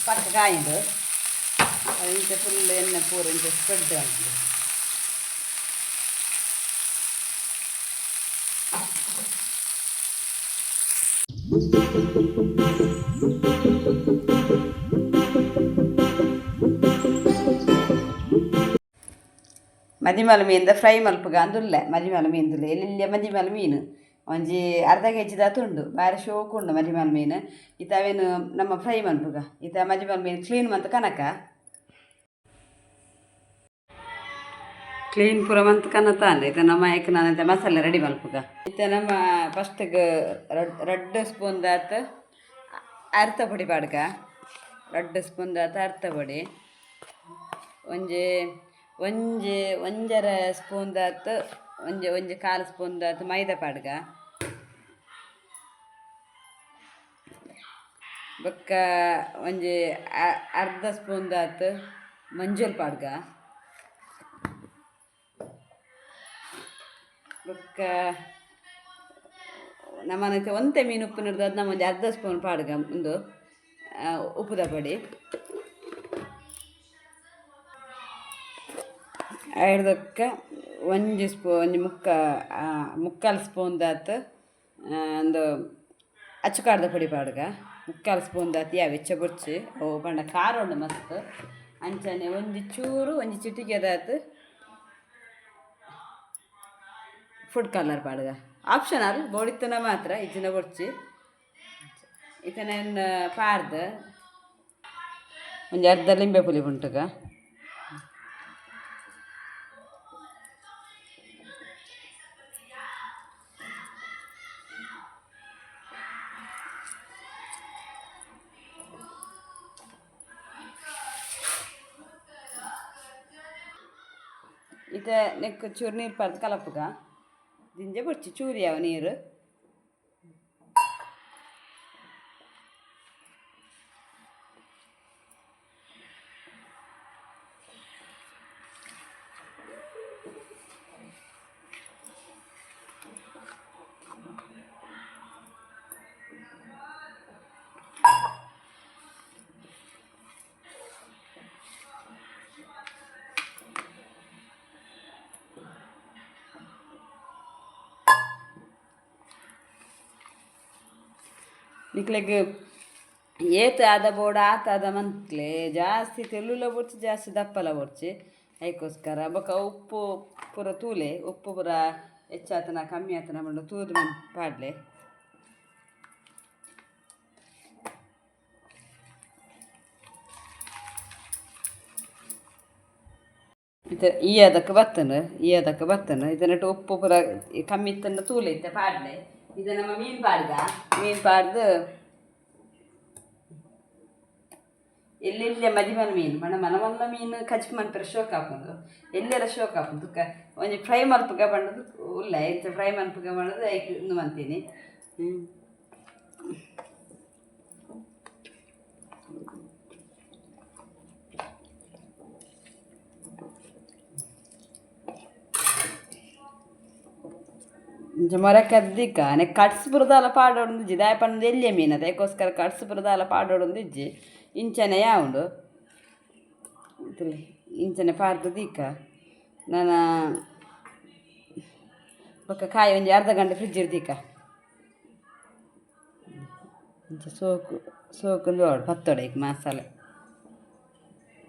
ಪಕ್ಕ ಕಾಯಿಂದು ಇಂಚ ಫುಲ್ ಎಣ್ಣೆ ಪೂರ ಇಂಚ ಸ್ಪ್ರೆಡ್ ಆಂಡ್. ಮದಿಮಲ ಮೀನ್ದ ಫ್ರೈ ಮಲ್ಪುಗ ಅಂದುಲ್ಲೆ ಮದಿಮಲ ಮೀನ್ದುಲ್ಲೆ ಎಲ್ಲೆಲ್ಲ ಮದಿಮಲ ಮೀನು ಒಂಜಿ ಅರ್ಧ ಕೆ ಜಿದಾತ್ ಉಂಡು ಬಾರಿ ಶೋಕು ಉಂಡು ಮದಿಮಲ್ ಮೀನು. ಇತ್ತೆ ಅವೇನು ನಮ್ಮ ಫ್ರೈ ಮನ್ಪುಗ. ಇತ್ತೆ ಮದಿಮಲ್ ಮೀನು ಕ್ಲೀನ್ ಮಂತ್ ಕನಕ ಕ್ಲೀನ್ ಪೂರ ಮಂತ್ ಕನತಾಂಡ್. ಇತ್ತೆ ನಮ್ಮ ಐಕ್ ನಾನಂತೆ ಮಸಾಲೆ ರೆಡಿ ಮಲ್ಪುಗ. ಇತ್ತೆ ನಮ್ಮ ಫಸ್ಟ್ಗೆ ರಡ್ಡ್ ಸ್ಪೂನ್ ದಾತ್ ಅರ್ಥ ಪೊಡಿ ಪಾಡ್ಕ, ರಡ್ಡ್ ಸ್ಪೂನ್ ದಾತ್ ಅರ್ಥ ಪೊಡಿ, ಒಂಜಿ ಒಂಜಿ ಒಂಜರೆ ಸ್ಪೂನ್ ದಾತ್ ಒಂಜಿ ಒಂಜಿ ಕಾಲು ಸ್ಪೂನ್ ದಾತ್ ಮೈದಾ ಪಾಡ್ಗ, ಬೊಕ್ಕ ಒಂಜಿ ಅರ್ಧ ಸ್ಪೂನ್ ದಾತ್ ಮಂಜಲ್ ಪಾಡ್ಗ, ಬೊಕ್ಕ ನಮನಕ್ಕೆ ಒಂತೆ ಮೀನು ಉಪ್ಪು ಅದು ನಮ್ಮ ಒಂಜಿ ಅರ್ಧ ಸ್ಪೂನ್ ಪಾಡ್ಗ ಉಂದು ಉಪ್ಪುದ ಪೊಡಿ. ಐಡ್ದೊಕ್ಕ ಒಂಜಿ ಒಂಜಿ ಮುಕ್ಕಾಲು ಸ್ಪೂನ್ ದಾತ್ ಉಂದು ಅಚ್ಚುಕಾರದ ಪೊಡಿ ಪಾಡ್ಗ, ಮುಕ್ಕಾಲು ಸ್ಪೂನ್ ದಾತ್ ಯಾವ ಹೆಚ್ಚ ಬೊಡ್ಚಿ ಅವು ಪಂಡ ಖಾರ ಉಂಡು ಮಸ್ತ್. ಅಂಚನೆ ಒಂಜಿ ಚೂರು ಒಂಜಿ ಚಿಟಿಕೆ ದಾತ್ ಫುಡ್ ಕಲರ್ ಪಾಡ್ಗ, ಆಪ್ಷನಲ್, ಬೋಡಿತ್ತನ ಮಾತ್ರ, ಇಜ್ಜಿನ ಬೊಡ್ಚಿ. ಇತ್ತನೆ ಪಾರ್ದ್ ಒಂಜಿ ಅರ್ಧ ಲಿಂಬೆ ಪುಲಿ ಉಂಟುಗ. ಇತ್ತೆ ನೆಕ್ಕ್ ಚೂರು ನೀರು ಪಾರ್ದ್ ಕಲಪುಗ, ದಿಂಜ ಬೊಡ್ಚಿ, ಚೂರು ಯಾವ ನೀರು. ನಿಕ್ಲೆಗ್ ಏತ್ ಆದ ಬೋಡ ಆತ ಆದ ಮಂತ್ಲೆ, ಜಾಸ್ತಿ ತೆಲ್ಲುಲ ಬೊಡ್ಚಿ, ಜಾಸ್ತಿ ದಪ್ಪಲ ಬೊಡ್ಚಿ, ಐಕೋಸ್ಕರ. ಬೊಕ ಉಪ್ಪು ಪೂರ ತೂಲೆ, ಉಪ್ಪು ಪೂರ ಹೆಚ್ಚಾತನ ಕಮ್ಮಿ ಆತನ ಪಂಡ ತೂದು ಪಾಡ್ಲೆ. ಇತ್ತೆ ಈ ಅದಕ್ಕೆ ಬತ್ತನು, ಈ ಅದಕ್ಕೆ ಬತ್ತನು. ಇದನ್ನಿಟ್ಟು ಉಪ್ಪು ಪೂರ ಕಮ್ಮಿ ಇತ್ತಂಡ ತೂಲೆ, ಇತ್ತೆ ಪಾಡ್ಲೆ. ಇದು ನಮ್ಮ ಮೀನು ಪಾಡ್ಗ, ಮೀನು ಪಾಡ್ದು ಎಲ್ಲೆಲ್ಲ ಮದಿಮನ ಮೀನು ಮಣ ಮನ ಮಲ್ಲ ಮೀನು ಕಜ್ಪು ಮನ್ಪೆರೆ ಶೋಕ್ ಆಪುಂಡು, ಎಲ್ಲೆಲ್ಲ ಶೋಕ್ ಆಪುಂಡು. ತುಕ್ಕ ಒಂಜಿ ಫ್ರೈ ಮಲ್ಪುಗ ಪಂಡದು ಉಲ್ಲ, ಇಂಚ ಫ್ರೈ ಮನ್ಪುಗ ಪಂಡದು ಐಕ್ ಉಂದು ಮಂತೀನಿ. ಇಂಚ ಮೊರೆ ಕದ್ದಿಕ ನೆ ಕಟ್ಸ್ ಬುರದಾಲ ಪಾಡೋಡು ದಾಯ ಪಂಡ ಎಲ್ಯ ಮೀನು ಅದಕ್ಕೋಸ್ಕರ ಕಟ್ಸ್ ಬುರದಾಲ ಪಾಡೋಡು ಇಜ್ಜಿ, ಇಂಚನೆ ಯಾವುಂಡು ಇಂಚನೆ ಪಾಡ್ದು ದೀಕ. ನಾನ ಬೊಕ್ಕ ಕಾಯಿ ಒಂಜಿ ಅರ್ಧ ಗಂಟೆ ಫ್ರಿಜ್ ದೀಕ. ಇಂಚ ಸೋಕು ಸೋಕು ಪತ್ತೊಡೆ ಈಗ ಮಸಾಲೆ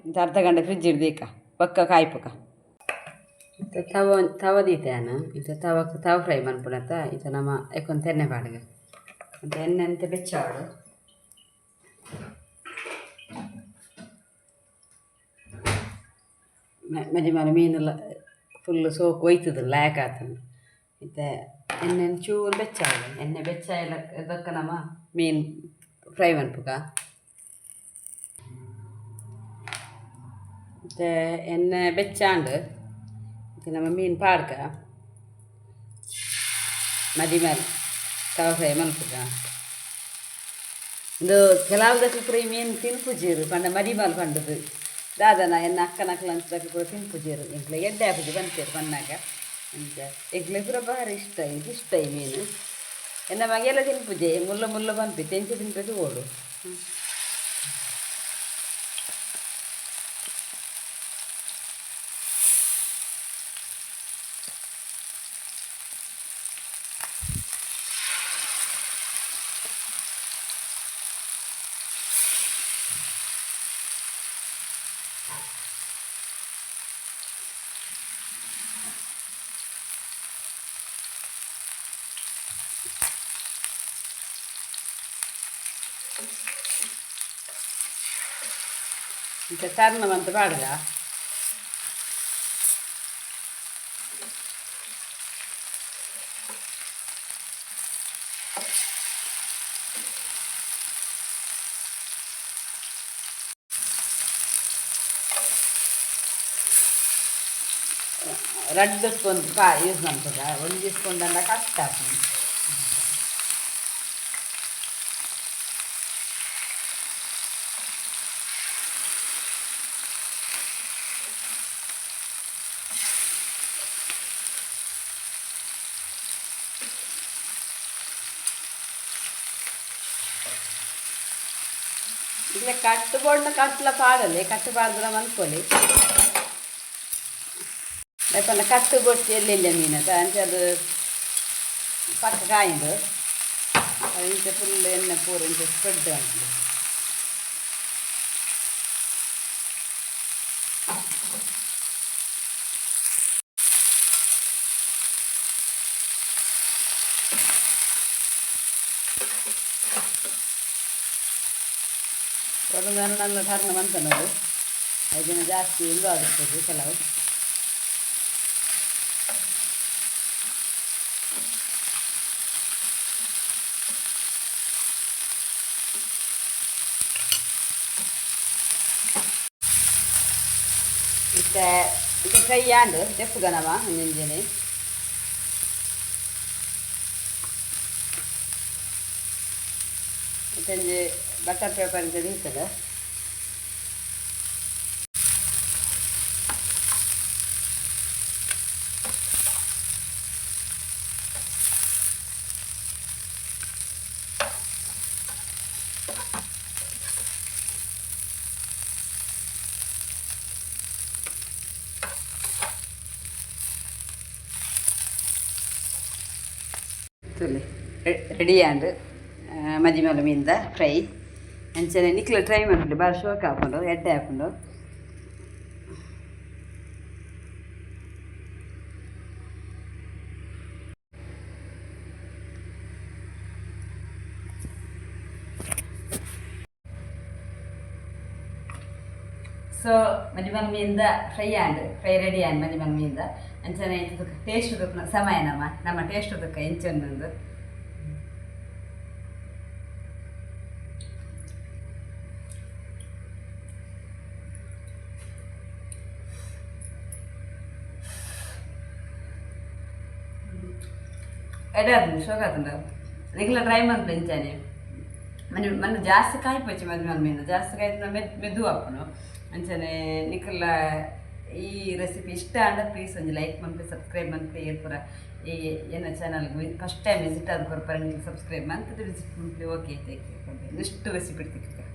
ಇಂಚ ಅರ್ಧ ಗಂಟೆ ಫ್ರಿಜ್ ದೀಕ, ಬೊಕ್ಕ ಕಾಯ್ಪುಕ. ಇತ್ತೆ ತವ ತವ ದೀತೆ ಇತ್ತೆ ತವಕ್ ತವ ಫ್ರೈ ಮನ್ಪುನತ. ಇತ್ತೆ ನಮ್ಮ ಎಕ್ಕೊಂತ ಎಣ್ಣೆ ಪಾಡ್ಗ ಅಂತ, ಎಣ್ಣೆ ಅಂತ ಬೆಚ್ಚಾವಡು. ಮಜಿ ಮೀನೆಲ್ಲ ಫುಲ್ ಸೋಕು ಒಯ್ತದ ಲಾಯಕ್ ಆತನ. ಇತ್ತೆ ಎಣ್ಣೆ ಚೂರು ಬೆಚ್ಚಾವಡು, ಎಣ್ಣೆ ಬೆಚ್ಚ ಎಲ್ಲ ಇದಕ್ಕೆ ನಮ್ಮ ಮೀನು ಫ್ರೈ ಮನ್ಪುಗ. ಇತ್ತೆ ಎಣ್ಣೆ ಬೆಚ್ಚಾಂಡ್, ಇತ್ತೆ ನಮ್ಮ ಮೀನು ಪಾಡ್ಕ, ಮದಿ ಮೇಲೆ ತವ ಫ್ರೈ ಮನ್ಪುಗ. ಇಂದು ಕೆಲವುದಕ್ಕೆ ಪೂರ ಈ ಮೀನು ತಿನ್ಪುಜೀರು ಪಂಡ ಮದಿಮಾಲ್ ಪಂಡದು ದಾದನ ಎನ್ನ ಅಕ್ಕನಕ್ಲು ಅಂಚದಕ್ಕೆ ಪೂರ ತಿನ್ಪುಜೀರು, ಎಂಕ್ಲೆ ಎಡ್ಡೆ ಆಪುಜಿ ಪನ್ಪೆರ್ ಪನ್ನಾಗ. ಅಂಚ ಎಂಕ್ಲೆ ಪೂರ ಬಾರಿ ಇಷ್ಟ, ಎಂಕ್ ಇಷ್ಟ ಈ ಮೀನು. ಎನ್ನ ಮಗೆಲ್ಲ ತಿನ್ಪುಜೆ, ಮುಳ್ಳು ಮುಳ್ಳು ಪನ್ಪಿ, ತೆಂಚು ತಿನ್ಪೆದು ಓಡು. ಇಂಚ ಟರ್ನ್ ಮಂತ್ ಪಾಡ್ಗ. ರಡ್ಡ್ ಸ್ಪೂನ್ ಕಾ ಯೂಸ್ ಮನ್ಪುಗ, ಒಂಜಿ ಸ್ಪೂನ್ ದಂಡ ಕಷ್ಟ ಆಪುಂಡು. ಇಲ್ಲ ಕಟ್ಟು ಬೋಡ್ನ ಕಟ್ಲ ಪಾಡಲೆ, ಕಟ್ಟು ಪಾಡ್ದ್ರ ಮನ್ಪೊಲಿ. ದಾಯೆ ಕಟ್ಟು ಬೊಡ್ಚಿ ಎಲ್ಲೆಲ್ಲ ಮೀನದ ಅಂಚ ಅದು ಪಕ್ಕ ಕಾಯಿಂದು ಇಂಚ ಫುಲ್ ಎಣ್ಣೆ ಪೂರ ಇಂಚ ಸ್ಪ್ರೆಡ್ ಆಪುಂಡು. ನನ್ನ ಟರ್ನ್ ಮಂತನದು ಐದಿನ ಜಾಸ್ತಿ ಇಂದು ಆಗುತ್ತದೆ ಕೆಲವು. ಇತ್ತೆ ಇದು ಫ್ರೈ ಆಂಡ್ ದೆಪ್ಪುಗ ನಮ ಒಂಜೊಂಜೆನೆ. ಇತ್ತೊಂಜಿ ಬಟರ್ ಪೇಪರ್ ಇಂಚ ದೀತದ. ತೂಲೆ ರೆಡಿ ಆಂಡ್ ಮದಿಮಲ ಮೀನ್ದ ಫ್ರೈ. ಅಂಚನೆ ನಿಕ್ಲ ಟ್ರೈ ಮನ್ಪುಲೆ, ಬಾರಿ ಶೋಕ್ ಆಪುಂಡು, ಎಡ್ಡೆ ಆಪುಂಡು. ಸೊ ಮದಿಮಲ್ ಮೀನ್ದ ಫ್ರೈ ಆಂಡ್, ಫ್ರೈ ರೆಡಿ ಆಂಡ್ ಮದಿಮಲ್ ಮೀನ್ದ. ಅಂಚನೆ ಟೇಸ್ಟ್ ಸಮಯ ನಮ್ಮ ನಮ್ಮ ಟೇಸ್ಟ್ ತುಕ್ಕ ಎಂಚೊಂದು. ಎಡ್ಡೆ ಆತುಂಡು, ಶೋಕ್ ಆತುಂಡು. ನಿಕ್ಲ ಟ್ರೈ ಮನ್ಪುಲೆ ಇಂಚನೆ. ಮನೆ ಮನ್ನ ಜಾಸ್ತಿ ಕಾಯ್ಪೊಚ್ಚಿ ಮದಿಮಲ್ ಮೀನು ಜಾಸ್ತಿ ಕಾಯ್ತು ಮೆದು ಆಪುಂಡು. ಅಂಚನೆ ನಿಕುಲ ಈ ರೆಸಿಪಿ ಇಷ್ಟ ಆಂಡ ಪ್ಲೀಸ್ ಒಂಜಿ ಲೈಕ್ ಮನ್ಪುಲೆ, ಸಬ್ಸ್ಕ್ರೈಬ್ ಮನ್ಪುಲೆ. ಏರ್ ಪೂರ ಈ ಎನ್ನ ಚಾನಲ್ಗೆ ಫಸ್ಟ್ ಟೈಮ್ ವಿಸಿಟ್ ಆದ್ ಕೊರ್ಪರೆ, ನಿಕ್ಲ್ ಸಬ್ಸ್ಕ್ರೈಬ್ ಮಂತುದು ವಿಸಿಟ್ ಮನ್ಪುಲೆ. Okay, thank you. Next recipe ತಿಕ್ಕುಗ.